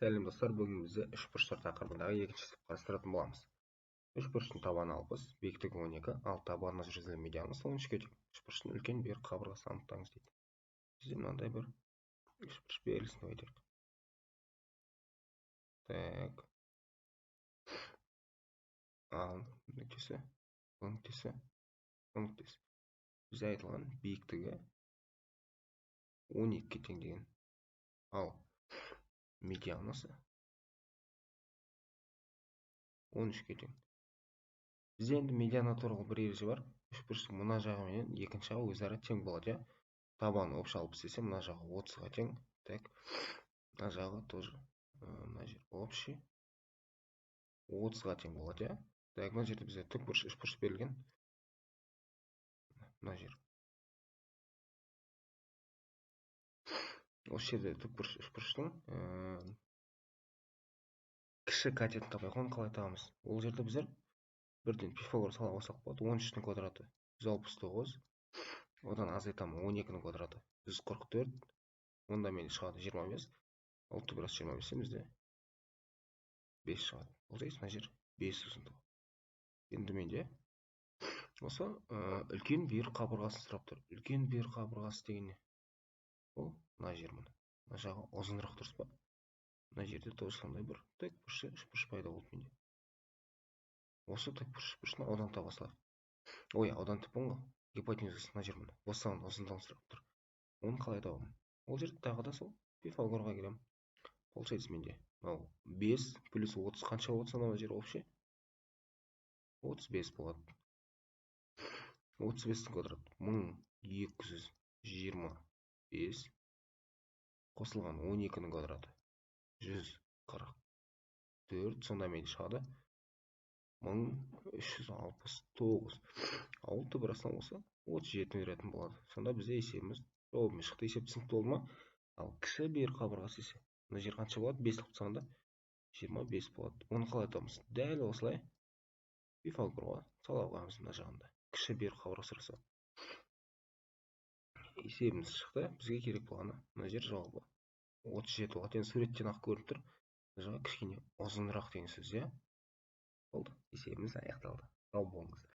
Сәлем достар, бүгін бізде үшбұрыштар тақырыбындағы екінші есеп қарастыратын боламыз. Үшбұрыштың табаны 60, биіктігі 12, ал табанына жүргізілген медианасы 13-ке тең. Үшбұрыштың үлкен бүйір қабырғасын анықтаңыз дейді. Бізде мынандай бір үшбұрыш берілсін деп айтайық. Так. А нүктесі, Б нүктесі, С нүктесі. Бізде айтылған биіктігі 12-ге тең деген. Ал медианасы 13-ке тең. Бізде енді медиана туралы бір ереже бар. Үшбұрыштың мына жағы менен екінші жағы өзара тең болады, иә. Табаны общий 60 десе, мына жағы 30-ға тең. Так, мына жағы тоже, мына жер общий 30-ға тең болады, иә. Так, мына жерде бізде тікбұрыш үшбұрыш берілген. Мына жер. Осы жерде тікбұрыш үшбұрыштың кіші катетін табайық. Оны қалай табамыз? Ол жерде біздер бірден Пифагор сала қойсақ болады. 13-тің квадраты 169, одан азайтамын 12-нің квадраты 144, онда менде шығады 25, ал түбір 25 бізде 5 шығады. Ол жерде мына жер 5 ұзындығы. Енді менде осы үлкен бүйір қабырғасын сұрап тұр. Үлкен бүйір қабырғасы деген не? Ол мына жер мына. Мына жағы ұзынырақ, дұрыс па? Мына жерде тоже сондай бір тікбұрыш үшбұрыш пайда болды менде. Осы тікбұрыш үшбұрыштың ауданын таба салайық. Ой, аудан тіппін ғой. Гипотенузасы мына жер мына. Осыған ұзындығын сұрап тұр. Оны қалай табамын? Ол жерде тағы да сол Пифагорға келемін. Получается менде мынау 5 плюс 30 қанша болады сонда мына жер общий? 35 болады. 35-тің квадраты 1225 қосылған 12-нің квадраты 144, сонда менде шығады 1369. Ал түбір астынан болса 37 беретін болады. Сонда бізде есебіміз жауабымен шықты. Есеп түсінікті болды ма? Ал кіші бүйір қабырғасы есе мына жер қанша болады? 5 қылып тастағанда 25 болады. Оны қалай табамыз? Дәл осылай Пифагорға сала қоямыз мына жағында. Кіші бүйір қабырға сұраса. Есебіміз шықты. Бізге керек болғаны мына жер жауабы 37 болады. Енді суреттен ақ көрініп тұр. Мына жағы кішкене ұзынырақ деген сөз, иә? Болды. Есебіміз аяқталды. Сау болыңыздар.